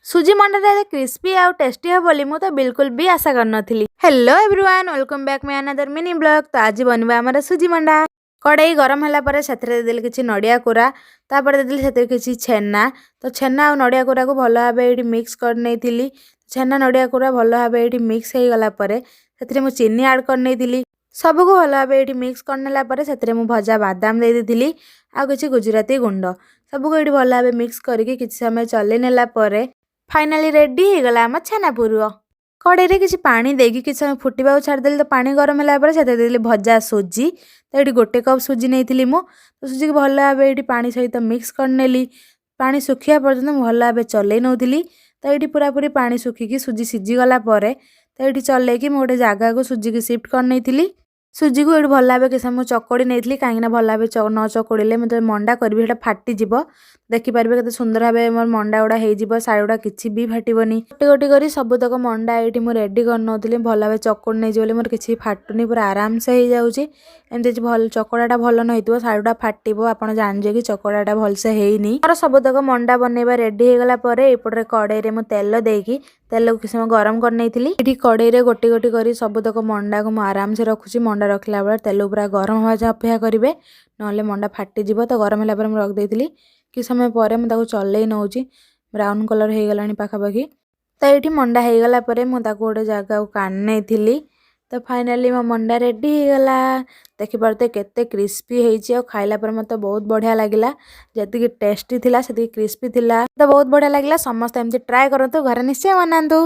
ସୁଜି ମଣ୍ଡାଟା ଏତେ କ୍ରିସ୍ପି ଆଉ ଟେଷ୍ଟି ହେବ ବୋଲି ମୁଁ ତ ବିଲକୁଲ ବି ଆଶା କରିନଥିଲି। Hello everyone, welcome back my another mini vlog। ତ ଆଜି ବନିବ ଆମର ସୁଜି ମଣ୍ଡା। କଡ଼େଇ ଗରମ ହେଲା ପରେ ସେଥିରେ ଦେଇଦେଲି କିଛି ନଡ଼ିଆ କୋରା। ତାପରେ ଦେଇଦେଲି ସେଥିରେ କିଛି ଛେନା। ତ ଛେନା ଆଉ ନଡ଼ିଆ କୋରାକୁ ଭଲ ଭାବେ ଏଇଠି ମିକ୍ସ କରିନେଇଥିଲି। ଛେନା, ନଡ଼ିଆ କୋରା ଭଲ ଭାବେ ଏଇଠି ମିକ୍ସ ହେଇଗଲା ପରେ ସେଥିରେ ମୁଁ ଚିନି ଆଡ଼୍ କରିନେଇଥିଲି। ସବୁକୁ ଭଲ ଭାବେ ଏଇଠି ମିକ୍ସ କରିନେଲା ପରେ ସେଥିରେ ମୁଁ ଭଜା ବାଦାମ ଦେଇ ଦେଇଥିଲି ଆଉ କିଛି ଗୁଜୁରାତି ଗୁଣ୍ଡ। ସବୁକୁ ଏଇଠି ଭଲ ଭାବେ ମିକ୍ସ କରିକି କିଛି ସମୟ ଚଲେଇ ନେଲା ପରେ ଫାଇନାଲି ରେଡ଼ି ହେଇଗଲା ଆମ ଛେନା ପୁରୁଅ। କଡ଼େଇରେ କିଛି ପାଣି ଦେଇକି କିଛି ସମୟ ଫୁଟିବାକୁ ଛାଡ଼ିଦେଲି। ତ ପାଣି ଗରମ ହେଲା ପରେ ସେଥିରେ ଦେଇଦେଲି ଭଜା ସୁଜି। ତ ଏଇଠି 1 କପ୍ ସୁଜି ନେଇଥିଲି ମୁଁ। ତ ସୁଜିକୁ ଭଲ ଭାବେ ଏଇଠି ପାଣି ସହିତ ମିକ୍ସ କରିନେଲି। ପାଣି ଶୁଖିବା ପର୍ଯ୍ୟନ୍ତ ମୁଁ ଭଲ ଭାବେ ଚଲେଇ ନେଉଥିଲି। ତ ଏଇଠି ପୁରାପୁରି ପାଣି ଶୁଖିକି ସୁଜି ସିଝିଗଲା ପରେ, ତ ଏଇଠି ଚଲେଇକି ମୁଁ ଗୋଟେ ଜାଗାକୁ ସୁଜିକି ସିଫ୍ଟ କରିନେଇଥିଲି। ସୁଜିକୁ ଏଇଠି ଭଲ ଭାବେ କିଛି ସମୟ ଚକଡ଼ି ନେଇଥିଲି, କାହିଁକିନା ଭଲ ଭାବେ ନ ଚକଡ଼ିଲେ ମୁଁ ଯେତେବେଳେ ମଣ୍ଡା କରିବି, ସେଇଟା ଫାଟିଯିବ। ଦେଖିପାରିବେ କେତେ ସୁନ୍ଦର ଭାବେ ମୋର ମଣ୍ଡା ଗୁଡ଼ା ହେଇଯିବ, ସାଇଡ଼ ଗୁଡ଼ା କିଛି ବି ଫାଟିବନି। ଗୋଟି ଗୋଟି କରି ସବୁତକ ମଣ୍ଡା ଏଇଠି ମୁଁ ରେଡ଼ି କରିନେଉଥିଲି। ଭଲ ଭାବେ ଚକଡ଼ି ନେଇଛି ବୋଲି ମୋର କିଛି ଫାଟୁନି, ପୁରା ଆରାମସେ ହେଇଯାଉଛି। ଏମିତି ଯଦି ଭଲ ଚକଡ଼ାଟା ଭଲ ନ ହେଇଥିବ, ସାଇଡ଼ଟା ଫାଟିବ, ଆପଣ ଜାଣିଯିବେ କି ଚକଡ଼ାଟା ଭଲସେ ହେଇନି। ମୋର ସବୁତକ ମଣ୍ଡା ବନେଇବା ରେଡ଼ି ହେଇଗଲା ପରେ ଏପଟରେ କଡ଼େଇରେ ମୁଁ ତେଲ ଦେଇକି ତେଲକୁ କିଛି ସମୟ ଗରମ କରିନେଇଥିଲି। ଏଠି କଡ଼େଇରେ ଗୋଟି ଗୋଟି କରି ସବୁତକ ମଣ୍ଡାକୁ ମୁଁ ଆରାମସେ ରଖୁଛି। ମଣ୍ଡା ରଖିଲା ବେଳେ ତେଲ ପୁରା ଗରମ ହେବା ଯାଏ ଅପେକ୍ଷା କରିବେ, ନହେଲେ ମଣ୍ଡା ଫାଟିଯିବ। ତ ଗରମ ହେଲା ପରେ ମୁଁ ରଖିଦେଇଥିଲି। କିଛି ସମୟ ପରେ ମୁଁ ତାକୁ ଚଲେଇ ନେଉଛି। ବ୍ରାଉନ୍ କଲର୍ ହେଇଗଲାଣି ପାଖାପାଖି। ତ ଏଇଠି ମଣ୍ଡା ହେଇଗଲା ପରେ ମୁଁ ତାକୁ ଗୋଟେ ଜାଗାକୁ କାଢ଼ି ନେଇଥିଲି। ତ ଫାଇନାଲି ମୋ ମଣ୍ଡା ରେଡ଼ି ହେଇଗଲା। ଦେଖିପାରୁଥିବେ କେତେ କ୍ରିସ୍ପି ହେଇଛି ଆଉ ଖାଇଲା ପରେ ମୋତେ ବହୁତ ବଢ଼ିଆ ଲାଗିଲା। ଯେତିକି ଟେଷ୍ଟି ଥିଲା, ସେତିକି କ୍ରିସ୍ପି ଥିଲା। ତ ବହୁତ ବଢ଼ିଆ ଲାଗିଲା। ସମସ୍ତେ ଏମିତି ଟ୍ରାଏ କରନ୍ତୁ, ଘରେ ନିଶ୍ଚୟ ବନାନ୍ତୁ।